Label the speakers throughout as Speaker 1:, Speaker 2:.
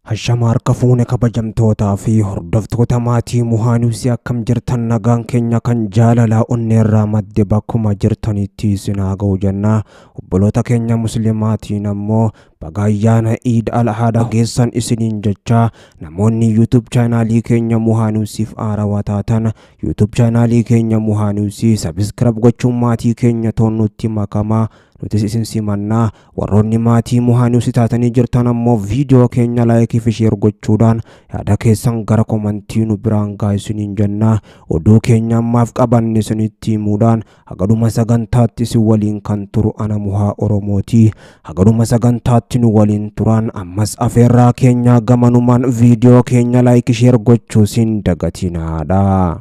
Speaker 1: Hashama harka fuune kabajamtootaa fi hordoftoota maatii Muhaaniwsi akkam jirtan nagaan keenya kan jaalalaa onneerraa madde bakkuma jirtanitti isin haa ga'u jenna. Obboloota keenya muslimaatiin ammoo baga ayyaana Iid al-Adhaa geessan isiniin jecha namoonni YouTube chaanaalii keenya Muhaaniwsiif haarawaa taatan YouTube chaanaalii keenya Muhaaniwsii subscribe gochuun maatii keenya toonnutti makamaa. Nutis isin simannaa. Warroonni maatii Muhaaniwsi taatanii jirtan ammoo viidiyoo keenya laayikii fi sheer gochuudhaan yaada keessan gara komantii nu biraan gahaa isiniin jenna. Oduu keenya ammaaf qabanne isinitti himuudhaan hagaduma sagantaatti isin waliin kan turu ana Muhaa Oromooti. Hagaduma sagantaatti nu waliin turan ammas afeerraa keenya gamanumaan viidiyoo keenya laayikii sheer gochuu sin dagatinaadha.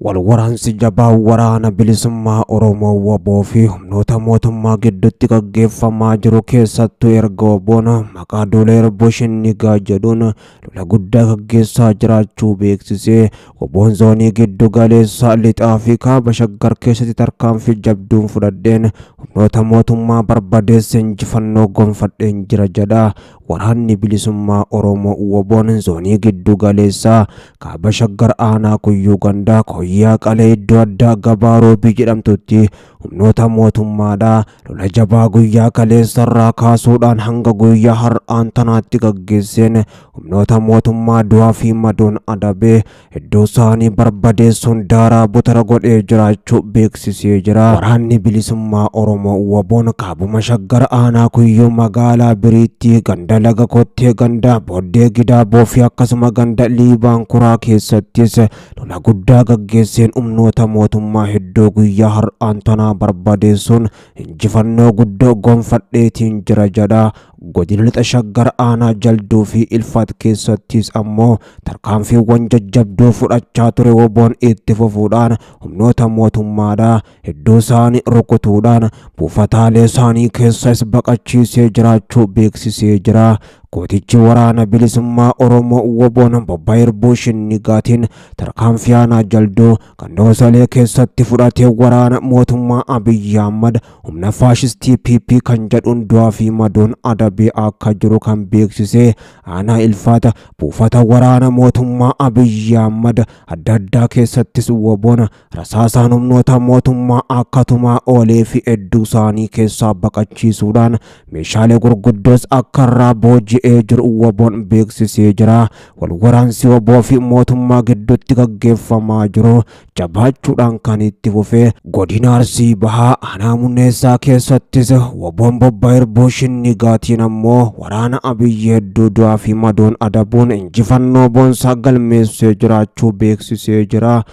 Speaker 1: Walwaraansi jabaa waraana bilisummaa Oromoo WBO fi humnoota mootummaa gidduutti gaggeeffamaa jiru keessattuu erga WBOn maqaa duula Erboo Shinnigaa jedhuun lola guddaa gaggeessaa jiraachuu beeksisee WBOn zoonii giddu galeessaa lixaa fi kaaba Shaggar keessatti tarkaanfii jabduun fudhadheen humnoota mootummaa barbadeesse injifannoo gonfadheen jira jedha. Waraanni bilisummaa Oromoo WBOn zoonii giddu galeessaa kaaba Shaggar aanaa Kuyyuu gandaa Koyyaa Qalee iddoo addaa gabaa Roobii jedhamtutti humnoota mootummaadhaa lola jabaa guyyaa kaleessarraa kaasuudhaan hanga guyyaa har'aan tanaatti gaggeesseen humnoota mootummaa du'aa fi madoon adabee iddoo isaanii barbadeessuun daaraa butara godhee jiraachuu beeksisee jira. Waraanni bilisummaa Oromoo WBOn kaabuma Shaggar aanaa Kuyyuu magaalaa Biriitti ganda Laga Kottee ganda Booddee Gidaaboo fi akkasuma ganda Liibaan Kuraa keessattis lola guddaa gaggeesseen humnoota mootummaa hedduu guyyaa har'aan tanaa barbadeessuun injifannoo guddoo gonfadheetiin jira jedha. Godina lixa Shaggar aanaa Jalduu fi Ilfaat keessattis ammoo tarkaanfiiwwan jajjabduu fudhachaa ture WBOn itti fufuudhaan humnoota mootummaadhaa hedduu isaanii rukutuudhaan buufataalee isaanii keessas baqachiisee jiraachuu beeksisee jira. Gootichi waraana bilisummaa Oromoo WBOn bobbaa Erboo Shinnigaatiin tarkaanfii aanaa Jalduu gandoosalee keessatti fudhatee waraana mootummaa Abiyyi Ahmad humna faashistii PP kan jedhuun du'aa fi madoon adabee akka jiru kan beeksisee aanaa Ilfaata buufata waraana mootummaa Abiyyi Ahmad adda addaa keessattis WBOn rasaasaan humnoota mootummaa akkatumaa oolee fi hedduu isaanii keessaa baqachiisuudhaan meeshaalee gurguddoos akka irraa booji'ee jiru WBOn beeksisee jira. Walwaraansi WBO fi mootummaa gidduutti gaggeeffamaa jiru jabaachuudhaan kan itti fufee godina Arsii Bahaa aanaa Munneessaa keessattis WBOn bobbaa Erboo Shinnigaatiin ammoo waraana Abiyyi hedduu du'aa fi madoon adabuun injifannoo boonsaa galmeessee jiraachuu beeksisee jira.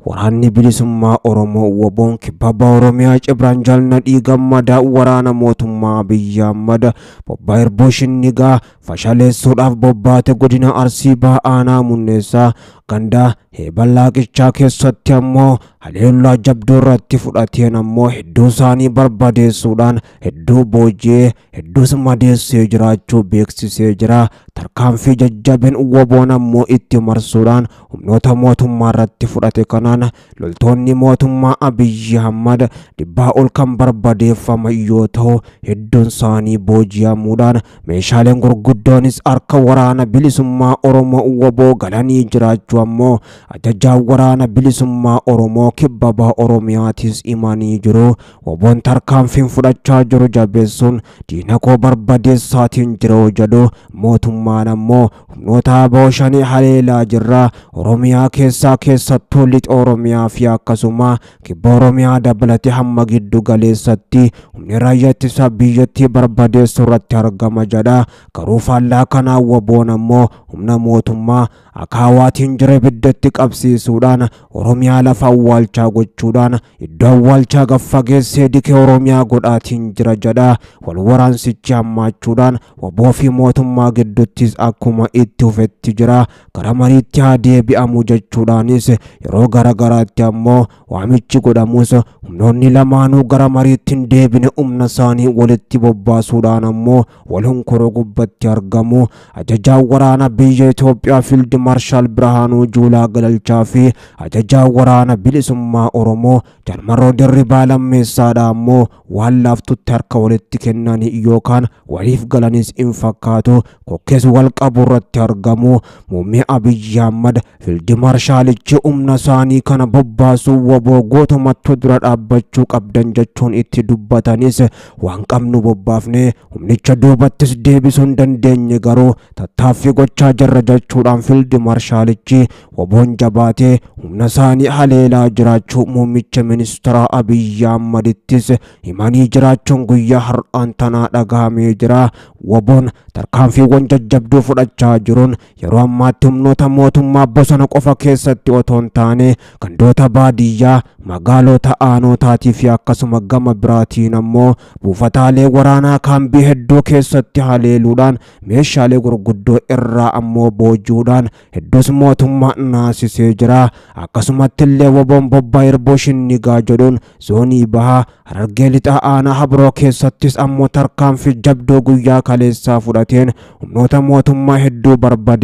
Speaker 1: Waraanni bilisummaa Oromoo WBOn kibba Oromiyaa Cibraan Jaalnadhii Gammadaa waraana mootummaa Abiyyi Ahmad bobbaa Erboo Shinnigaa fashaleessuudhaaf bobbaate godina Arsii Bahaa aanaa Munneessaa ganda Heeballaa Qichaa keessatti ammoo haleellaa jabduu irratti fudhateen ammoo hedduu isaanii barbadeessuudhaan hedduu booji'ee hedduus madeessee jiraachuu beeksisee jira. Tarkaanfii jajjabeen WBOn ammoo itti marsuudhaan humnoota mootummaa irratti fudhate kanaan loltoonni mootummaa Abiyyi Ahmad dhibbaa ol kan barbadeeffaman yoo ta'u hedduun isaanii booji'amuudhaan meeshaaleen gurguddoonis harka waraana bilisummaa Oromoo WBO galanii jiraachuu ammoo ajajaa waraana bilisummaa Oromoo kibba baha Oromiyaatis himanii jiru. WBOn tarkaanfiin fudhachaa jiru jabeessuun diina koo barbadeessaatiin jira jedhu mootummaan ammoo humnoota ABO shanii haleelaa jirra. Oromiyaa keessaa keessattuu lixa Oromiyaa fi akkasuma kibba Oromiyaa dabalatee hamma giddu galeessatti humni raayyaa ittisa biyyattii barbadeessuu irratti argama jedha. Garuu faallaa kanaa WBOn ammoo humna mootummaa akaawaatiin jira ibiddatti qabsiisuudhaan Oromiyaa lafa awwaalchaa gochuudhaan iddoo awwaalchaa gaffageessee dikee Oromiyaa godhaatiin jira jedha. Walwaraansichi hammaachuudhaan WBO fi mootummaa gidduuttis akkuma itti fufetti jira. Gara mariitti haa deebi'amu jechuudhaanis yeroo gara garaagaraatti ammoo waamichi godhamus humnoonni lamaanuu gara mariitti hin deebine humna isaanii walitti bobbaasuudhaan ammoo wal hunkuroo gubbatti argamu. Ajajaan waraana biyya Itoophiyaa Fiild Maarshaal Birhaanuu Juulaa Galalchaa fi ajajaan waraana bilisummaa Oromoo Jalmarroo Dirribaa Lammeessaadha ammoo waan laaftutti harka walitti kennanii yookaan waliif galanis hin fakkaatu kokkees wal qabu irratti argamu. Muummee Abiyyi Ahmad Fiild Maarshaalichi humna isaanii kana bobbaasuu woboo gootumatti dura dhaabbachuu qabdan jechuun itti dubbatanis waan qabnu bobbaafne humnicha duubattis deebisuu hin dandeenye garuu tattaaffii gochaa jirra jechuudhaan Fiild Maarshaalichi woboon jabaatee humna isaanii haleelaa jiraachuu muummicha ministeera Abiyyi Ahmadittis himanii jiraachuun guyyaa har'aan tanaa dhagahamee jira. Woboon tarkaanfiiwwan jajjabduu fudhachaa jiruun yeroo ammaatti humnoota mootummaa bosona qofa keessatti otoo hin taane gandoota baadiyyaa magaalota aanotaatii fi akkasuma gama biraatiin ammoo buufataalee waraanaa kaambii hedduu keessatti haleeluudhaan meeshaalee gurguddoo irraa ammoo boojuudhaan hedduus mootummaa naasisee jira. Akkasumatti illee woboon bobbaa Irboo Shinnigaa jedhuun zoonii bahaa Harargee lixaa aanaa Habroo keessattis ammoo tarkaanfii jabduu guyyaa kaleessaa fudhateen humnoota mootummaa hedduu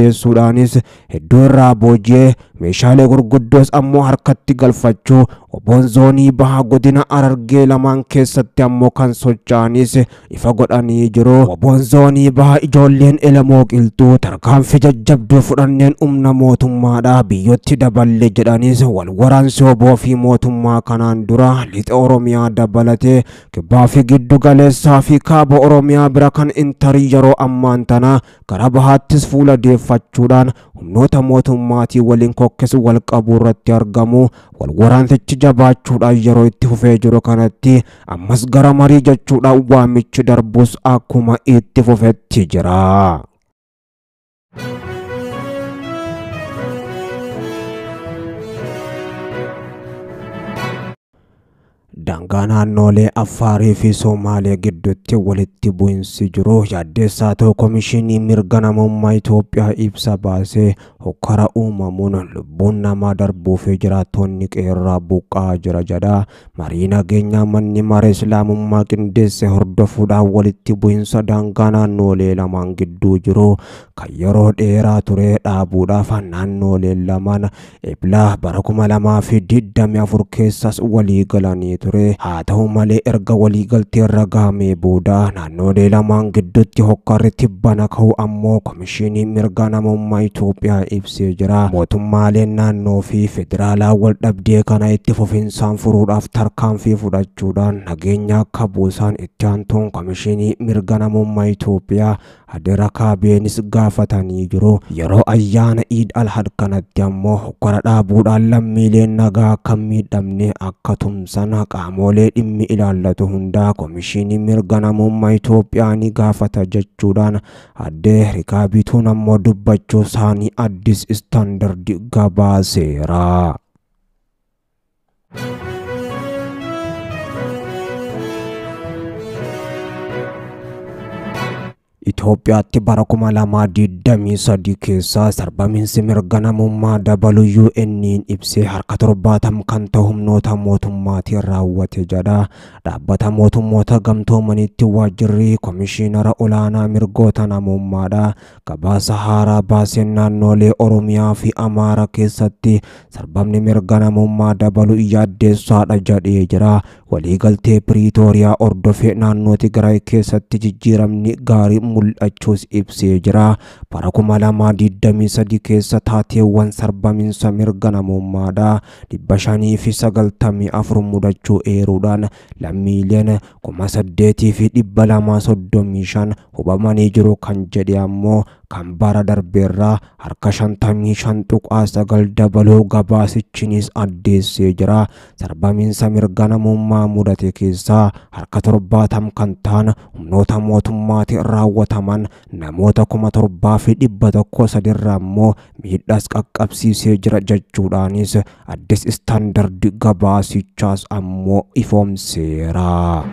Speaker 1: barbadeessuudhaanis hedduu irraa booji'ee meeshaalee gurguddoos ammoo harkatti galfachuu woboon zoonii bahaa godina Harargee lamaan keessatti ammoo kan socho'anis ifa godhanii jiru. Woboon zoonii bahaa ijoolleen Elemoo Qilxuu tarkaanfii jajjabduu fudhanneen humna mootummaadhaa biyyootti daballe jedhanis wal waraansi woboo fi mootummaa kanaan dura lixa Oromiyaa dabalatee kibbaa fi giddu galeessaa fi kaaba Oromiyaa bira kan intarii yeroo ammaan tana gara bahaattis fuula deeffachuudhaan humnoota mootummaatii waliin kokkesu wal qabuu irratti argamu. Wal waraansichi jabaachuudhaan yeroo itti fufee jiru kanatti ammas gara marii jechuudhaan waamichi darbus akkuma itti fufetti jira. Daangaa naannolee Affaarii fi Somaalee gidduutti walitti bu'insi jiru yaaddeessaa ta'u Komishinii Mirga Namummaa Itoophiyaa ibsa baasee hokkara uumamuun lubbuun namaa darbuu fi jiraattonni qeerraa buqqa'aa jira jedha. Marii nageenyaa manni maree Islaamummaa qindeesse hordofuudhaan walitti bu'insa daangaa naannolee lamaan gidduu jiru kan yeroo dheeraa ture dhaabuudhaaf naannoleen lamaan Ebla bara 2024 keessas walii galanii ture. Haa ta'u malee erga waliigaltee irra gahamee booda naannolee lamaan gidduutti hokkarri tibbana ka'u ammoo Komishinii Mirga Namummaa Itoophiyaa ibsee jira. Mootummaaleen naannoo fi federaalaa wal dhabdee kana itti fufinsaan furuudhaaf tarkaanfii fudhachuudhaan nageenya akka buusan itti aantuun Komishinii Mirga Namummaa Itoophiyaa Hadera Kaabeenis gaafatanii jiru. Yeroo ayyaana Iid al-Adha kanatti ammoo hokkara dhaabuudhaan lammiileen nagaa akka hin miidhamne akka tumsan qaamolee dhimmi ilaallatu hundaa Komishinii Mirga Namummaa Itoophiyaa ni gaafata jechuudhaan addee Rikaabituun ammoo dubbachuu isaanii Addis Istaandardi gabaaseera. Itoophiyaatti bara 2023 keessa sarbamiinsi mirga namummaa dabalu UN'n ibsee harka 70 kan ta'u humnoota mootummaatiin raawwate jedha. Dhaabbata mootummoota gamtoomaniitti waajjirri komishiinara olaanaa mirgoota namummaadha. Gabaasa haaraa baaseen naannolee Oromiyaa fi Amaara keessatti sarbamni mirga namummaa dabalu yaaddeessaadha jedhee jira. Waliigaltee Piriitooriyaa hordofee naannoo Tigraay keessatti jijjiiramni gaarii mul'achuus ibsee jira. Bara 2023 keessa taateewwan sarbamiinsa mirga namummaadha 594 mudachuu eeruudhaan lammiileen 8235 hubamanii jiru kan jedhe ammoo kan bara darbeerraa harka 55.9 dabaluu gabaasichinis addeessee jira. Sarbamiinsa mirga namummaa mudate keessaa harka 70 kan ta'an humnoota mootummaatiin raawwataman namoota 7103 irraa immoo miidhaas qaqqabsiisee jira jechuudhaanis Addis Istaandardi gabaasichaas ammoo ifoomseera.